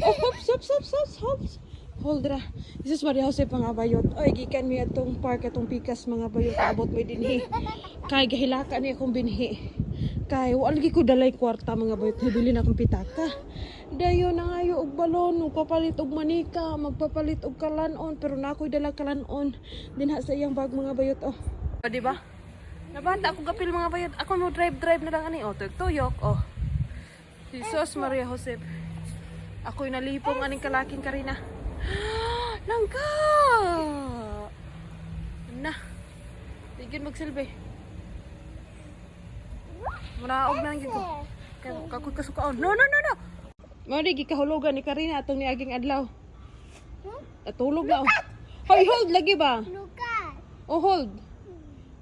Oh, hops, hops, hops, hops, hops. Hold ra. Jesus Maria Jose, mga bayot. Oy, gikan mi atong park, atong pikas, mga bayot. Abot mi dinhi. Kay gahilaka ni akong binhi. Kay wa lagi ko dalay kwarta, mga bayot. Hibili na akong pitaka. Dayon nangayo og balon, magpapalit og manika, magpapalit og kalanon, pero na ako'y dala kalanon dinha sa iyang bag, mga bayot, oh. O, di ba? Nabata ako gapil, mga bayot. Ako mo drive drive na lang ani, oh, tuyok tuyok, oh. Jesus Maria Jose. Ako'y nalipong aning kalaking Karina. Langga! Na. Di magsilbi. Munaog na lang gyud ko. Kay kakoy kasukaon. No, no, no, no. Mao di gikahulugan ni Karina atong niaging adlaw. Natulog na, oh. Hoy, hold lagi ba? Look at. Oh, hold.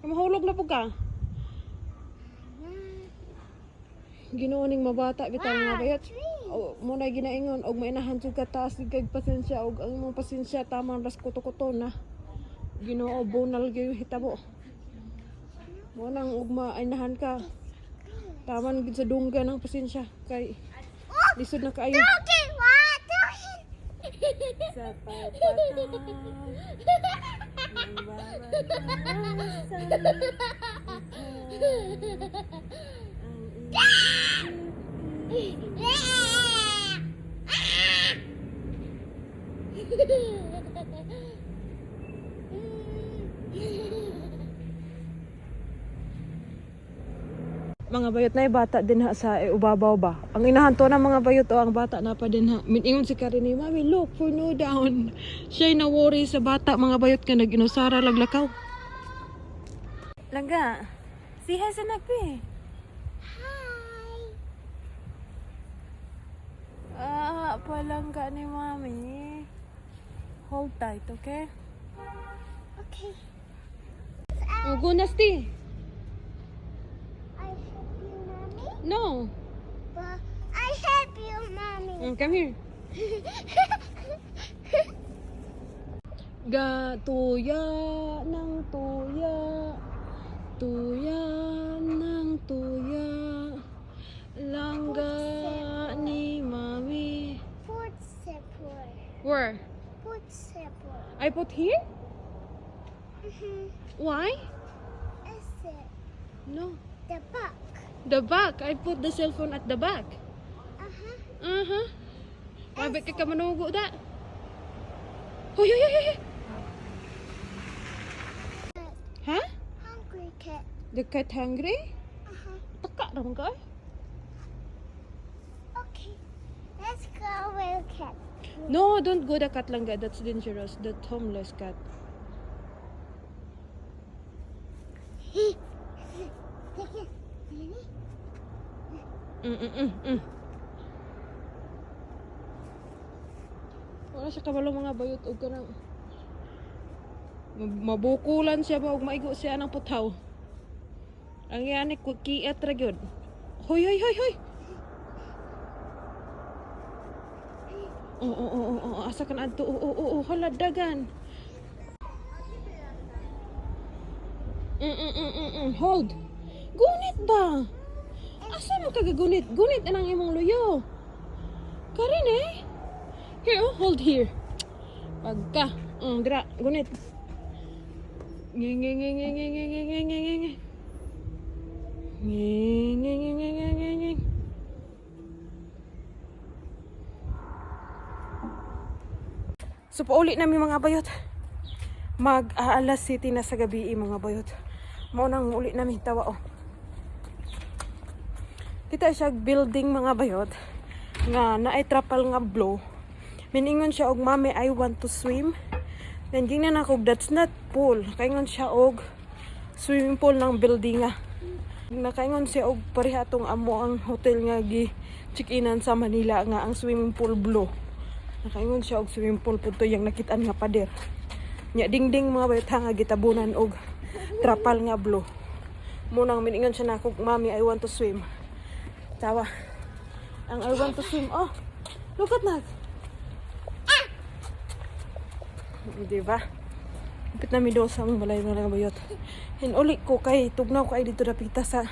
Kay mahulog na po ka. Ginoo ning mabata bitaw, mga bayot. O, mo na ginaingon og mainahan jud ka, taas gid kay pasensya og ang imong pasensya tamang ras kuto-kuto na. Ginoo, bunal gyud hitabo. Mo nang ug mainahan ka. Taman gid sa dunggan ang pasensya kay lisod na kaayo. Okay, what? Sa papatak ng bawat asa, ang Mga bayot, na bata din ha sa ubabaw ba. Ang inahan to ng mga bayot o ang bata na pa din ha. Miningon si Karin, "Mami, look for no down." Siya'y na worry sa bata, mga bayot, nga nag-inusara laglakaw. Langga, si hi sa nagpi. Hi. Ah, palangga ni Mami. Hold tight, okay? Okay. Oh, go, Nasty. I help you, Mommy. No. Well, I help you, Mommy. Come here. Ga tuya ng tuya. Tuya ng tuya. Langga ni Mami. Put separate. Where? Put separate. I put here? Mm-hmm. Why? Is it No. the back? The back. I put the cell phone at the back. Mabit ka manugo da. Hoy, hoy, hoy, hoy. Ha? Hungry cat. The cat hungry? Uh-huh. Taka naman ka eh. Okay. Let's go with cat. No, don't go the cat, langga. That's dangerous. That homeless cat. Take it. Ready? Wala siya kabalo, mga bayot, og kanang mabukulan siya ba og maigo siya ng putaw. Ang yani ko kiat ra gyud. Hoy, hoy, hoy, hoy. Oo, asa ka na adto? Oo, hala dagan. Hold. Gunit ba? Asa man ka gagunit? Gunit anang imong luyo. Karin eh. Here, oh, hold here. Pagka. Dira, gunit. Nge, nge, nge, nge, nge, nge, nge, nge, nge, nge, nge. Nge, nge, nge, nge, nge, nge, nge. So, pauli namin, mga bayot. Mag aalas 7 na sa gabi eh, mga bayot. Mao nang uli namin, tawa oh. Kita siya building, mga bayot, nga naay trapal nga blue. Miningon siya og, "Mami, I want to swim." Then gingnan ako, "That's not pool." Kaingon siya og swimming pool ng building nga. Nakaingon siya og pareha atong amo ang hotel nga gi check-inan sa Manila nga ang swimming pool blue. Nakaingon siya og swimming pool pud to yang nakitaan nga pader. Nya dingding, mga bayot ha, nga gitabunan og trapal nga blue. Munang miningon siya nako, "Mami, I want to swim." Tawa. Ang "I want to swim." Oh, look at that. Di ba? Kapit nami do sa among balay, mga bayot. Hinuli ko kay tugnaw kay dito dapita sa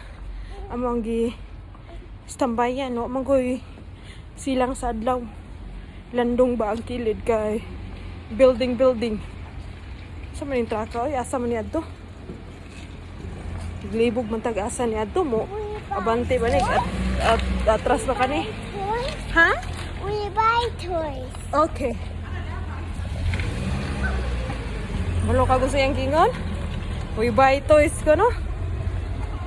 among gi standbyan, no, manggoy silang sa adlaw. Landong ba ang kilid kay building building. Sa man yung traka oy, asa man ni adto? Glibog man tag asa ni adto mo. Abante ba ni at atras ba kani? Toys? Ha? We buy toys. Okay. Malo ka gusto yung gingon? We buy toys ko, no?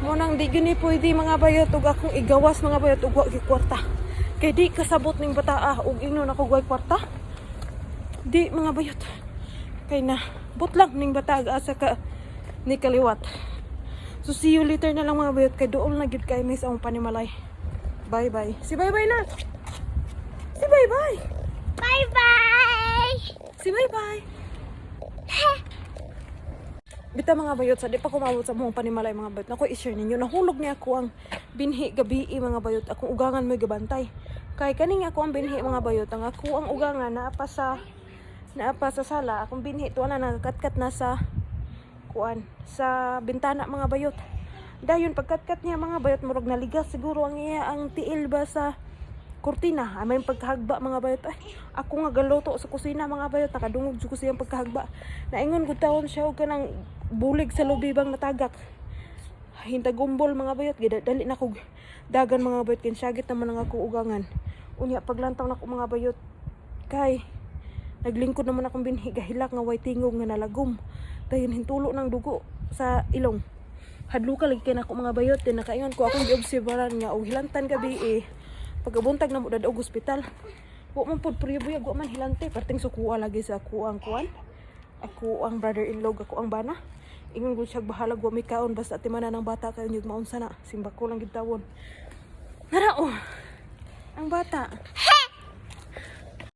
Munang di gini pwede, mga bayot, ug akong igawas, mga bayot, ug wa gyud kwarta. Kay di kasabot ning bataa ug ingnon ako way kwarta. Di, mga bayot. Kay na but lang ning bata asa ka ni kaliwat. So see you later na lang, mga bayot, kay dool na gyud kay miss ang panimalay. Bye bye. Si bye bye na. Si bye bye. Bye bye. Si bye bye. Bita, mga bayot, sa di pa kumabot sa mga panimalay, mga bayot. Nako, i-share ninyo. Nahulog niya ako ang binhi gabi, mga bayot. Akong ugangan mo'y gabantay. Kay kaning ako ang binhi, mga bayot. Ang ako ang ugangan naa pa sa sala. Akong binhi tuwa na nagakatkat na sa kuan sa bintana, mga bayot. Dayon pagkatkat niya, mga bayot, murag naligas siguro ang iya ang tiil ba sa kurtina. Ay, may pagkahagba, mga bayot. Ay, ako nga galuto sa kusina, mga bayot. Nakadungog jud ko siyang pagkahagba. Naingon gud taon siya og kanang bulig sa lubi bang natagak. Hintagumbol, mga bayot. Gida, dali na kog dagan, mga bayot. Kinsyagit naman ang akong ugangan. Unya, paglantaw na ko, mga bayot. Kay, naglingkod naman akong binhi. Gahilak nga way tingog nga nalagom. Dayon hintulo ng dugo sa ilong. Hadluka lagi kay nako, mga bayot. Din nakaingon ko akong giobserbaran nga og hilantan gabi eh. Pagkabuntag na mo dad og ospital. Wa man pud priyobuyag, wa man hilante. Perting sukuha lagi sa ako ang kuan. Ako ang brother-in-law, ako ang bana. Ingon gud siya bahalag wa may kaon basta timanan ng bata kayo nyug maunsa na. Simba ko lang gid tawon. Nara oh. Ang bata.